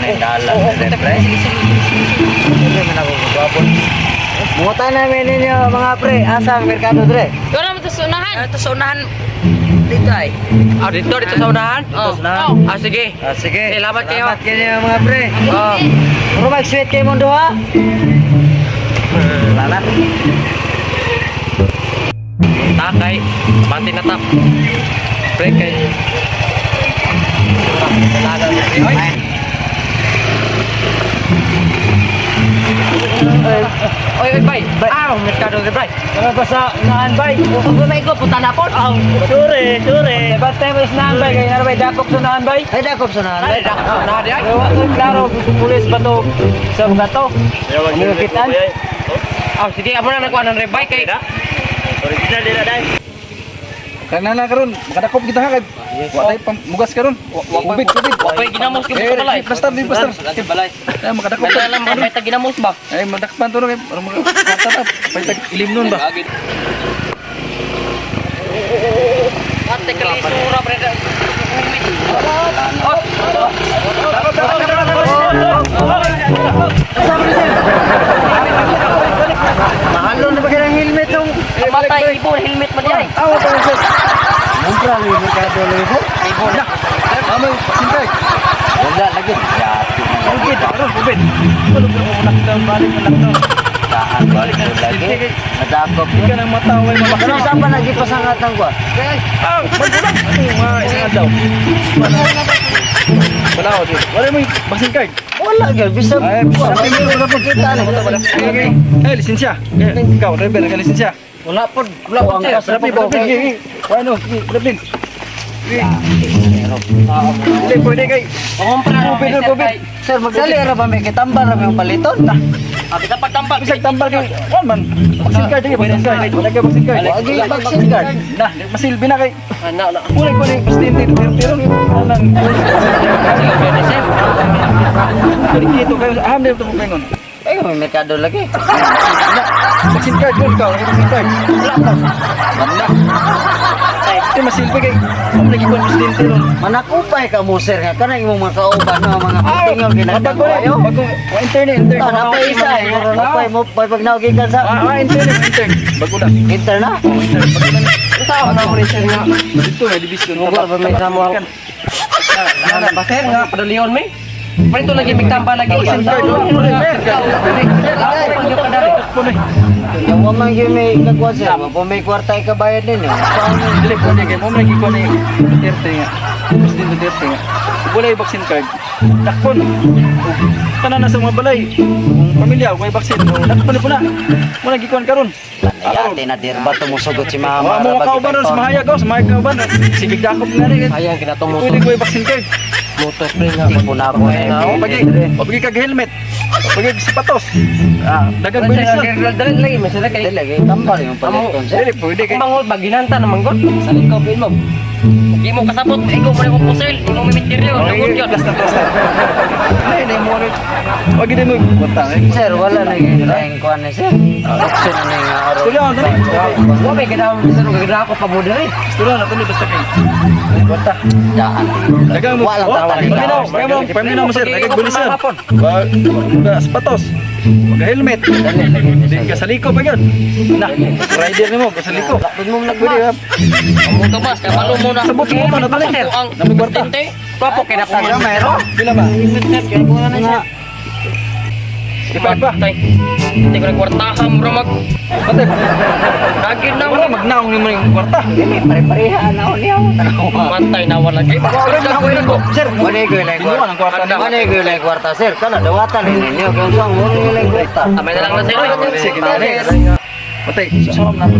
man ang dalan Oo, pre. sige, sige, sige. Hindi man ako gugabon. Mungutan namin ninyo, mga pre, asa ang merkado dre? Doon naman ito sa unahan. Ito sa unahan. Dito ay. Ah, dito, dito sa unahan? Oh. Unahan. Ah, sige. Ah, sige. Salamat kayo. Salamat kayo, mga pre. Oh. Puro mag-sweet kayo mundo ha. Wala na. Takay, bati na tap. Pre, kay. Oy. Oy, oy, bay. Ah, merkado de bay. Ano ba sa unahan bay? Kung may ko, punta na po. Sure, sure. Bantay mo sa unahan bay kay naray dakop sa unahan bay. Ay, dakop sa unahan bay. Ay, dakop sa unahan ay. Wa ko klaro kung pulis ba to sa mga to. Ano kitan? Ah, sige, amo na nagkuha ng rebay kay. Kana na karon, makadakop kita ha kay wa tay mugas karon. Kubit, kubit. Wa pa'y ginamos kay Eh, balay. Plaster, di plaster. Ay, makadakop. May alam ba may ginamos ba? Ay, madakpan to no kay para maka ta. Pay tag ilim nun ba? Ate kalisura pre. Mahalo na ba kaya ang helmet tong? Matay ibon helmet man diay. Awa pa sir. Mumpra ni merkado libo. Ibon. Amay, sintay. Wala lagi. Kubit, karon kubit. Wala ko mo lockdown, balik na lockdown. Tahan balik lagi. Madakop. Di ka nang mataway Ano mabaksin. sa pa nagipasangat ang kwa? Ah, magulang. Ano yung mga isang adlaw? Wala ko. Wala mo yung vaccine card. Wala gyud bisag. Ay, Wa may kita ni. Okay. Eh, lisensya. Eh, ikaw, driver, ka lisensya. Wala po, wala po sir. Rapi, rapi. Ano, rapi. Hindi, pwede kay. Pangumpra na Kubit, kubit. Sir, magdali ra ba may kitambal ra may paliton? Ah, bisa pagtambal. Bisag tambal kay. Wan man. Vaccine card, sige, vaccine card. Wala kay vaccine card. Wa gyud vaccine card. Na, masilbi na kay. Ana na. Kulay ko ni presidente Duterte ron. Anang. Sige, pwede sir. Dito kayo, aham na ito mo pengon. Ay, may merkado lagi. Vaccine card yun, ikaw, vaccine card. Wala pa. Wala. Ito masilbi kay. Ang lagi ko presidente ron. Manakupay ka mo sir nga kanang imong mga kauban no mga putingol Bago ginagawa. bago internet, internet. Ah, napay isa eh. Napay mo pag pag naugikan sa Ah, internet, internet. Bago lang. inter na. Internet, bago lang. Ikaw na ko sir nga. Dito may division. Lugar ba may samo ang Ana ba sir nga padalion mi? Parito lagi migtambal lagi. Vaccine card. Yung wa man gyud may kagwa sir, wa po may kwarta ikabayad ninyo. Paano Dili pwede kay mo lagi ko ni Duterte nga. President Duterte nga. Wala yung vaccine card. Dakpon. Tanan na sa mga balay. Kung pamilya, way vaccine. Dakpon na po na. Mo lagi kuan karon. Yate na dirba tumusugot si mama. Wa mo kauban ron sa mahayag oh, sa mahayag kauban. Sige dakop nga rin. Sayang kinatong Pwede motor. ko yung vaccine card. Motor pre nga. Tipo na ako eh. Pagi, pagi kag helmet. Pagi kag sapatos. Ah, dagang bilis lang. Dali lagi may sila kay. Dili lagi tambal yung paliton sir. Dili pwede kay. Kung mangol ba ginanta na manggol sa likaw mo. Di mo kasabot, ikaw mo mo pusil, imo mi misteryo, nagun yun. Plaster, plaster. Ay, di mo rin. Wag din mo. Bata eh. Sir, wala na gyud tayong kuan ni sir. Option na nga araw. Tuloy ang tuloy. Wa may ganahan bisan og ganahan ko pa mo diri. Tuloy na tuloy basta kay. Bata. Daan. Dagang mo. Wala Oh, tawa ni Paminaw, paminaw, paminaw mo sir. Dagang bulis sir. Wag ga sapatos. Wag helmet. Dali lagi. Di ka sa liko pa gyud. Na, rider nimo ka sa liko. Lapod mo Pwede ha. Amo ka ba? Kabalo mo na. Sabot mo man tuloy. Ang Nami kwarta. presidente. Papo kay na ko. Meron. Pila ba? Nga. Di pa ba? Matay. Hindi ko nagkwartahan mo mag. Patay. Nagin na Wala magnaong nimo yung kwarta. Dili pare-pareha na niya. Matay na wala lagi. Wala ko. Sir, Wala ko yung Binuan ang kwarta kwarta. nimo. Wala ko yung kwarta sir. Kana dawatan ni ninyo kung saan wala yung kwarta. Amay na lang na sir. Sige na. Patay, sawam na po.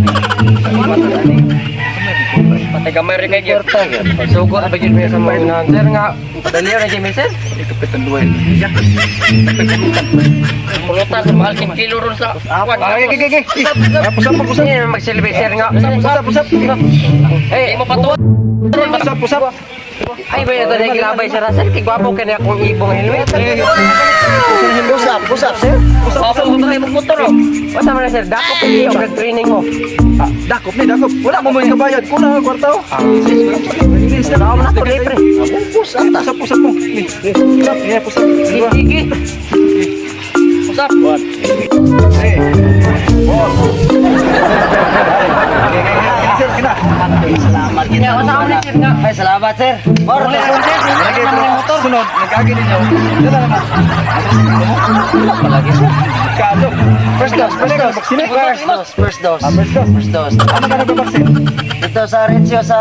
Patay gamay rin kay gyud. Kwarta gyud. Sugo ba gyud mi sa mga unahan sir nga padalion na gyud mi sir. Ikapit ang duway. Ya. Pulutan sa mahal king kilo ron sa kwan. Ay, okay, okay, okay. Ah, pusap, pusap. Sige magsilbi sir nga. Pusap, pusap. Eh, Di mo patuwa. Pusap, pusap. ay ba ito na gilabay sir sir kay gwapo kay na akong ibong helmet. Usap, usap sir. Opo, may motor oh. Wasa man na sir, dako pa iyo nag-training mo. Ah, dakop ni dakop. Wala mo mo kabayad. Kulang ang kwarta oh. Ah, Wala mo na to, pre. Pusap, pusap, pusap mo. Ni. Pusap, yeah, pusap. Dua. Sige. Usap. One. Three. Four. Okay, okay, okay. Sir, kina. Salamat kita. Kaya wasa man na sir nga. Ay, salamat sir. Bor, Wala ron sir, Lagi, wala pero naman motor. sunod, nag-agi ninyo. Dala naman. palagi sir. Kado. First dose, first dose. Vaccine? First dose, first dose. Ah, first dose. First dose. Ano ka nagpapaksin? Dito sa Rencio sa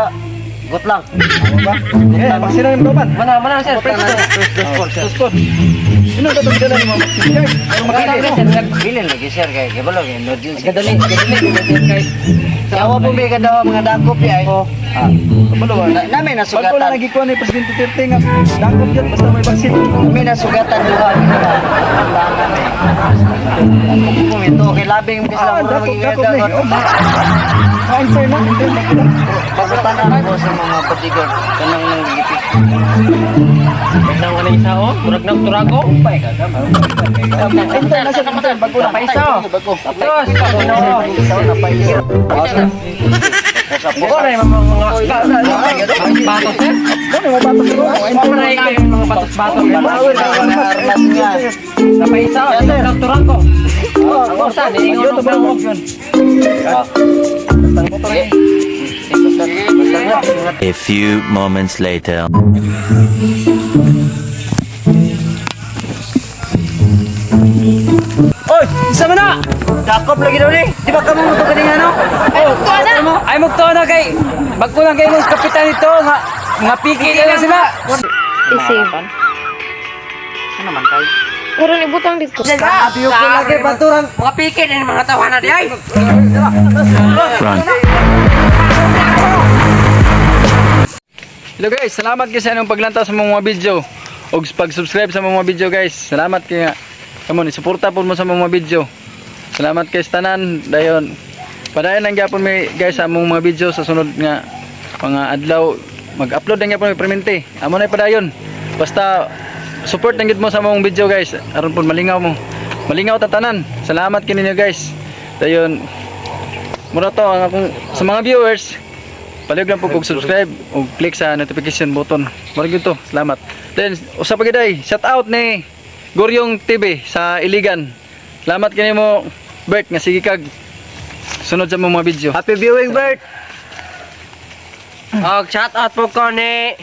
Gutlang. Ano ba? Eh, vaccine na yung baban. Mana mana sir, Gutlang first na dose. first dose po sir. Tapos po. Sino ka itong dala ng mga vaccine card? Ano Wala makita mo? sir, nag Bilin lagi sir kay kibalo kay emergency. Gadali, gadali sir kay. Yawa po may kadawa mga dakop ya. Oh. Ah, kabalo ba? Na, namin Bago na nasugatan. nagikuha ni President Duterte nga, dakop yan, basta may vaccine. Kami nasugatan duha kita. Tangan eh. Kung ito okay labing bis Ah, lang dakop, dakop ni. Oh, ma-unfair na, hindi, makita. Pagkatanan ko sa mga bodyguard kanang nang gipit. Nang wala isa oh, murag nang turago. Intern na siya, intern, bago lang. Paisa. Bago. Dos. No. Sa Wala yung mga batos sir. Ano, mga batos ko? Wala yung mga batos-batos. Power, Armas niya. Napaisa, nang turago. Ang usa, niingon Ayun, og bago. yun. A few moments later. Oy, isa man na. Dakop lagi daw ni. Di ba kamo mo to kaning ano? Ay, na. Ay mugtuo na kay bagko lang kay mong kapitan nito nga nga piki na lang sila. I-save. Ano man kay? Pero ibutang dito. Sabi ko lagi baturang Mga pikit ni mga tawana di ay. Run. Hello guys, salamat kayo sa inyong paglantaw sa mga video ug pag-subscribe sa mga video guys. Salamat kay nga. Come on, suporta po mo sa mga video. Salamat kay sa tanan dayon. Padayon lang gyapon mi guys sa among mga video sa sunod nga mga adlaw mag-upload lang gyapon mi permente. Amo na padayon. Basta support lang gyud mo sa among video guys aron po malingaw mo. Malingaw ta tanan. Salamat kininyo guys. Dayon mura to ang akong sa mga viewers. Palihog lang po kung subscribe o click sa notification button. Maraming to. Salamat. Then, usa pa giday, shout out ni Goryong TV sa Iligan. Salamat kini mo Bert nga sige kag sunod sa mong mga video. Happy viewing, Bert. Og shout out po ko ni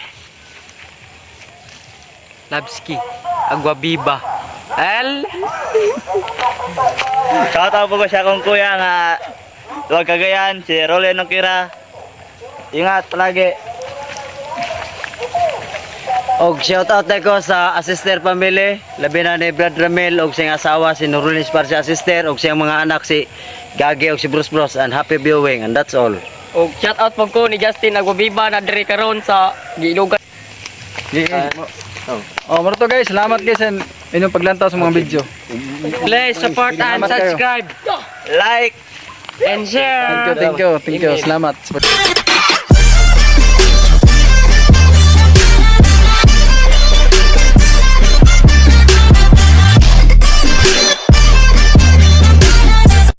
Labski Aguabiba. L Shout out po ko siya akong kuya nga Huwag Cagayan, si Rolly Nokira. Ingat palagi. Og shout out ko sa Asister family, labi na ni Brad Ramel og siyang asawa si Nurul Esparcia Asister og siyang mga anak si Gage og si Bruce Bros and happy viewing and that's all. Og shout out po ko ni Justin Aguabiba na diri karon sa Gilugan. Oh, maro to guys, salamat guys sa inyong paglantaw sa mga video. Please support and Salamat kayo. subscribe Like! and share. Thank you, thank you, thank you. Salamat.